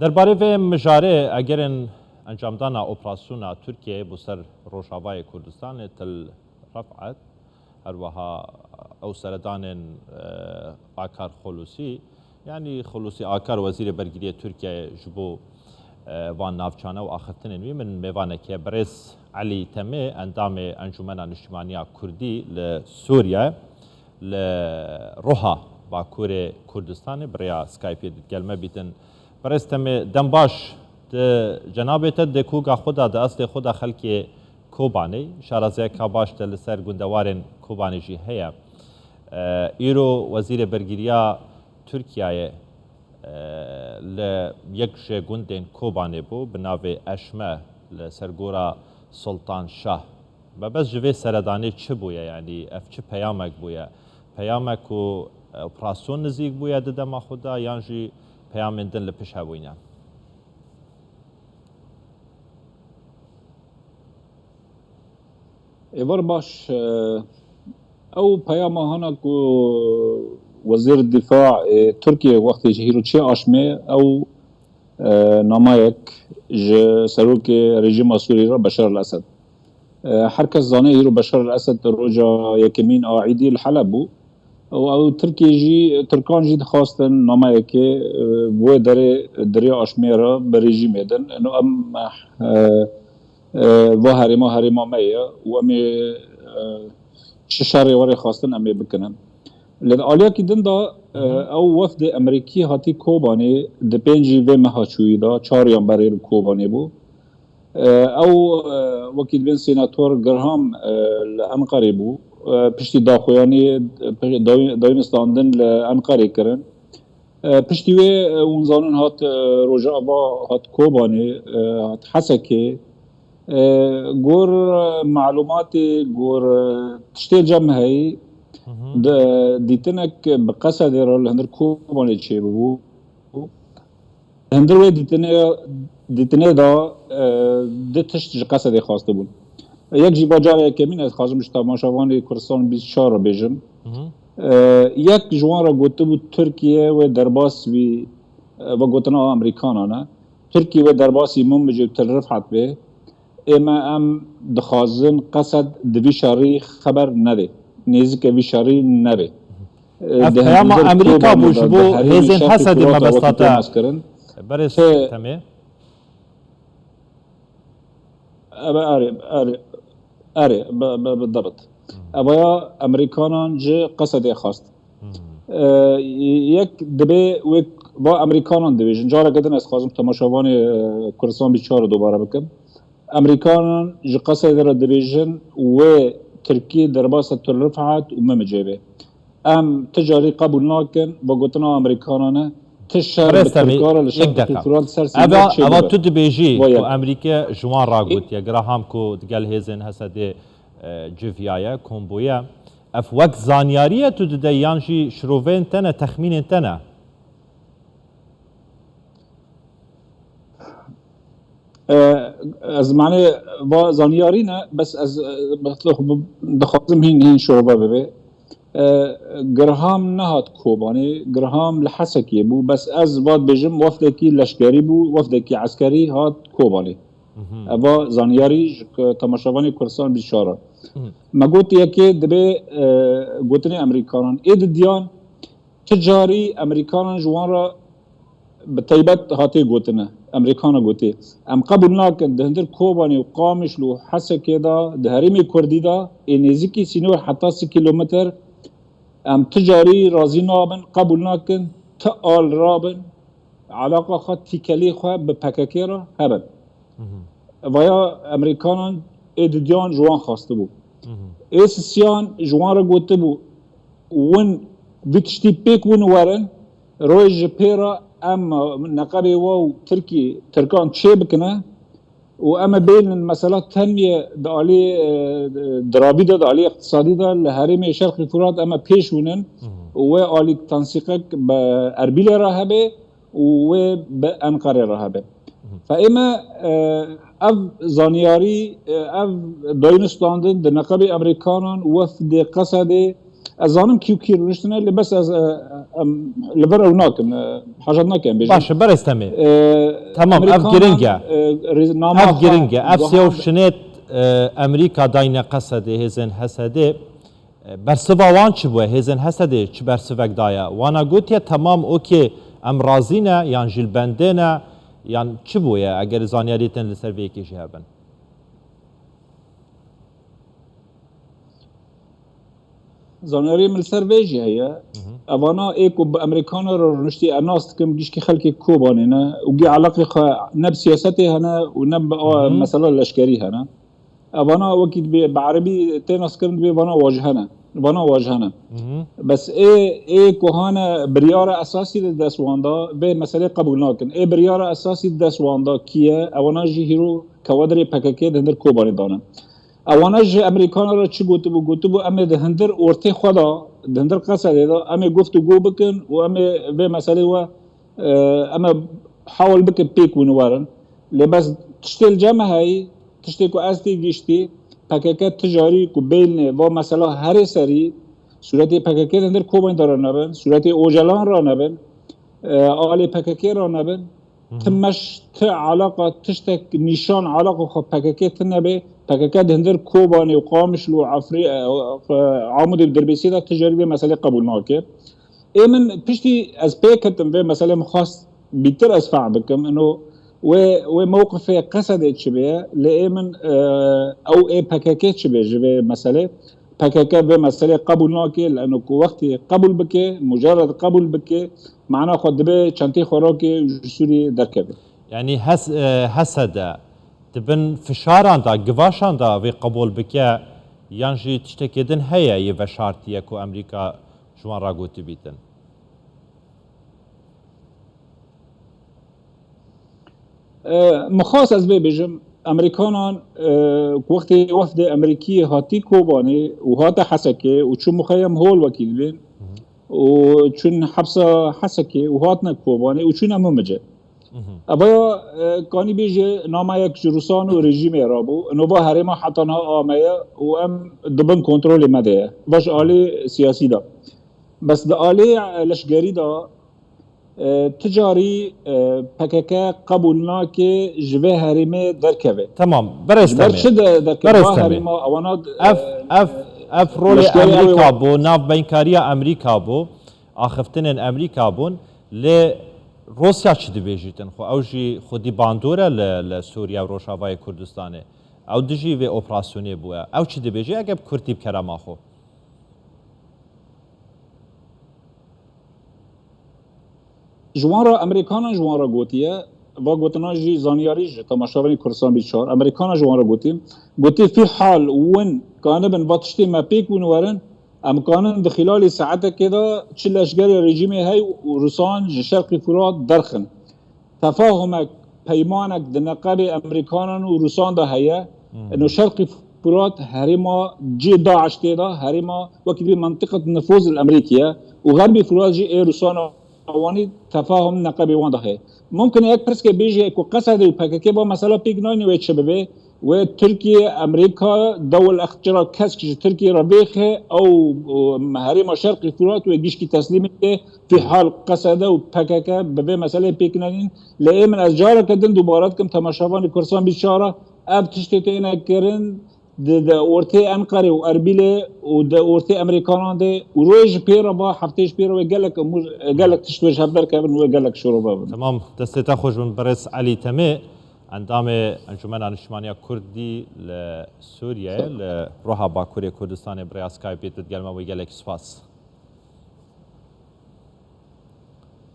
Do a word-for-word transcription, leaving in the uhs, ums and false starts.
Derbarê vê mijarê, egerên encamdana operasyona Tirkiyeyê bo ser Rojavayê Kurdistanê, Til Ref'et, her wiha ew seredanên, e, Akar Xulûsî, yanî Xulûsî Akar, Wezîrê Bergiriyê Tirkiyeyê ji bo, e, van navçane û axiftinên wî, min mêvanek e, birêz Elî Temê, endamê Encûmena Niştimanî ya Kurdî li Sûriye, li Roha, Bakurê Kurdistanê, bi rêya Skypeê digel me bîtin. Birêz Temê, dem baş. Di cenabê te di kûka xwe de, di eslê xwe de xelkê Kobanê, şaraziyeka baş de li ser gundewarên Kobanê jî heye. E, îro Wezîrê Bergiriya Tirkiyeyê, e, li yek ji gundên Kobanê bû, bi navê Eşme, li ser gora Sultan Şah. Mebest ji vê seredanê çi bûye, yanî ev çi peyamek bûye? Peyamek ku, e, operasyon nizîk bûye di dema xwe de, yan jî peyamên din li pişt hebûyne? Êvar baş, e, ew peyama hana ku Wezîr Difa ê Tirkiyê wextê ji hîro çê aşmê, ew, e, namayek ji serokê rejîma Sûrî re Beşar el Esed. E, her kes zane hîro Beşar el Esed roja yekemîn a Îdî li Heleb bû. Û ew Tirkiyê jî, Tirkan jî dixwastin nameyekê, e, bi wê derê, di rêya aşmê re bi rejîmê din. Eno em, e, e, va herêma, herêma me ye û em ê, e, çi şerê were xwestin em ê bikinin. Lê di aliyekî din de, e, Hı hı. ew wefdê Emerîkî hatî Kobanê di pêncî vê meha çûyî de, çar yan berê li Kobanê bû. E, ew, e, wekî dibên Senator Graham, e, li Enqerê bû. E, piştî daxuyaniyê, e, dawi-, dawînistandin li Enqerê kirin. E, piştî wê, e, hûn zanin hat, e, Rojava, hat Kobanê, e, hat Hesekê. E, gor, e, malûmatê, gor, e, tiştê cem heyî, Hı hı. di, dîtinek bi Qesedê re li hundir Kobanê çêbûbû. Hundir wê dîtinê, dîtinê de, e, du tişt ji Qesedê xwestibûn. Yek jî va cara yekemîn ez dixwazim ji temaşevanê Kurdistan bîst çar re bêjim. Hı hı. E, yek ji wan re gotibû Tirkiye wê derbas bî, e, vegotina Amerîkanan e. Tirkiye wê derbasî Minbicê û Til Rifhat bê. Ê me em dixwazin Qesed di vî şerî xeber nedê. Nêzikê vî şerî nebe. Ev peyama Amerîka bû ji bo hêzên Hesedê mebesta te. Berêz Temê. Ebe erê, erê, erê, bi, bi, bi debit. Evaya Amerîkanan ji Qesedê xwest. E, yek dibê wek va Amerîkanan dibêjin. Careke din ez xwazim temaşevanê, e, Kurdistan bîst çar re dobare bikim. Amerîkanan ji Qesedê re dibêjin wê Tirkî derbasa Til Rifhat û Memicê be. Em ti carî qebûl nakin, vegotina Amerîkanan e, ti şer bi Tirka re li Şerqê Furat ser sînorê çêbibe. Eva tu dibêjî ku Amerîke ji wan ragotiye, Graham ku digel hêzên Hesedê, e, civiyaye, kom bûye. Ev wek zanyarî ye tu dide yan jî şiroveyên te ne, texmînên te ne? E, ez manê va zanyarî ne, bes ez, e, dixwazim hîn, hîn şirove bibe. E, Graham nehat Kobanê, Graham li Hesekê bû, bes ez va dibêjim wefdekî leşkerî bû, wefdekî eskerî hat Kobanê. Mhm. Eva zanyarî ji k-, temaşevanê Kurdistan bîst çar re. Mhm. Me got yekê dibê, e, gotinê Amerîkanan. Ê didiyan, Ti carî Amerîkanan ji wan re bi teybet hatê gotine. Amerîkana gotê, em qebûl nakin di hundir Kobanê û Qamişlo û Hesekê de, di herêmê Kurdî de, ê nêzîkî sînor heta sî kîlometre, em ti carî razî nabin, qebûl nakin, ti al rabin, alaqa xwe tîkelî xwe bi P K K re hebin. Mhm. Vaya Amerîkanan ê didiyan ji wan xwestibû. Mhm. Ê sisiyan ji wan re gotibû, win vî tiştî pêk win werin, roj ji pê re em neqebê we û Tirkî, Tirkan çê bikine û em ê bênin mesela tenmiye di alî, e, diravî de, di alî iqtisadî de li herêmê Şerqî Furat em ê pêş winin Mhm. û wê alî tensîqek bi Erbîlê re hebe û wê bi Enqerê re hebe. Mhm. Fe ê me, e, ev zanyarî, e, ev dayînistandin di neqebê Amerîkanan û wefdê Qesedê, Ez zanim kî û kî rûniştine, lê bes ez, e, em, li vir ew nakim, e, hejat nakim bêjim. Baş e, berêz Temê. E, Tamam, ev Amerikanan, giring e. e, rêz-, nama Ev xwe giring e. Ev sêw guhand- şinêt, e, Amerîka dayne Qesedê, hêzên Hesedê. E, bersiva wan çi bûye? Hêzên Hesedê çi bersivek daye? Wana gotiye, temam, okê, em razî ne, yan jî li bendê ne, yan çi bûye, eger zanyariyê tên li ser vê yekê jî hebin? Zanariyê min li ser vê jî heye. Hı hı. Evana ê ku bi Amerîkana re rûniştî, ez nas dikim, gişkî xelkê Kobanê ne û gî eleqê xwe ne bi siyasetê hene û ne bi a Hı hı. mesela leşkerî hene. Evana wekî dibê bi erebî tê naskirin, dibê vana wajihene. Vana wajihene. Hı hı. Bes ê, ê ku hane biryara esasî li dest wan da, vê meselê qebûl nakin. Ê biryara esasî di dest wan da kî ye? Ewana jî hîro kewadirê P K K di hindir Kobanê dane. Ewana ji Amerîkana re çi gotibû? Gotibû, em ê di hindir ortê xwe de, di hindir Qesedê de, em ê guftûgo bikin û em ê vê meselê we, e, em ê hewal bikin pêk hûn werin. Lê bes tiştê li cem me heyî, tiştê ku ez tê giştî, P K K ti carî ku bêlnê va mesela herê serî, sûretê P K K di hindir Kobanê de re nebin, sûretê Ocalan re nebin, e, alê P K K re nebin, Hı hı. Ti meş, ti alaqa, tiştek nîşan alaqa xwe P K K ti nebe, P K K di hindir Kobanê û Qamişlo û Efrî-, e, e, Amûdê û Dirbêsê de ti carî vê meselê qebûl nake. Ê min piştî ez pê ketim vê meselê, min xwest bîtir ez fehm bikim. Ino wê, wê mewqifê Qesedê çi bê, lê ê min, e, ew ê P K K çi bê ji vê meselê? P K K vê meselê qebûl nake, leno ku wextê qebûl bike, mucerred qebûl bike, mana xwe dibe çentê xwe rake û ji Sûriyê derkeve. Yanî hes-, e, Hesede di bin fişaran de, givaşan de vê qebûl bike, yan jî tiştekê din heye yê veşartiye ku Amerîka ji wan re gotibîtin? E, min xwest ez vê bêjim, Amerîkanan, e, ku wextê wefdê Amerîkî hatî Kobanê û hate Hesekê û çû muxeyem hol wekî dibên û çûn hepsa Hesekê û hatine Kobanê û çûne Mimice. Hı hı. Evaya, e, kanî bêje namayek ji Rûsan û rejîmê re bû. Nova herêma heta niha ameye û em di bin kontrolê me de ye. Va ji alî siyasî de. Bes di alî, e, leşgerî de, e, ti carî, e, P K K qebûl nake ji vê herêmê derkeve. Tamam, berêz Ji ber Temê. çi de derkeve? Berêz Va Temê. herêma ewana, Ev, e, ev, ev rolê leşkerê Amerîka ew bû, navbeynkariya Amerîka bû, axiftinên Amerîka bûn. Lê Rûsya çi dibêjîtin xwe? Ew jî xwedî bandor e li, li Sûriye û Rojavayê Kurdistanê. Ew dijî vê operasyonê bûye. Ew çi dibêjî? Eger bi kurtî bikere ma xwe. Ji wan re, Amerîkanan ji wan re gotiye, va gotina jî zanyarî ji temaşevanê Kurdistan bîst çar, Amerîkanan ji wan re gotiye, gotiye, fî hal win kanibin va tiştê me pêk win werin, em kanin di xîlalî saetekê de çi leşgerê rejîmê hey û Rûsan ji Şerqî Furat derxin. Tefahumek, peymanek di neqebê Amerîkanan û Rûsan de heye. Hmm. Ino Şerqî Furat herêma cê DAIŞ tê de, herêma wekî dibê mentiqet nifuz li Amerîkî ye û Xerbî Furat jî ê Rûsan a wanî tefahum neqebê wan de heye. Mumkin e yek pirske bêje ku Qesedê û P K K ba mesela pêk nayne wê çi bibe, wê Tirkiye, Amerîka, dewil ex-, çira kesk ji Tirkiye re vêxe, ew, ew herêma Şerqî Furat wê gişkî teslîmê ke, fî hal Qesede û P K K bi vê meseleyê pêk nenîn. Lê ê min ez careke din dubare dikim temaşevanê Kurdistan bîst çar a, ev tiştê têne kirin di, di ortê Enqerê û Erbîlê û di ortê Amerîkanan de û rojê ji pê re ba, hefteyê ji pê re wê gelek emûr, gelek tişt wê ji hev derkevin, wê gelek şorove bin. Temam, destê te xweş bin, birêz Elî Temê, endamê Encûmena Niştimaniya Kurdî li Sûriyeyê, li roha Bakurê Kurdistanê, bi rêya Skypeê tu digel me bû, gelekî spas.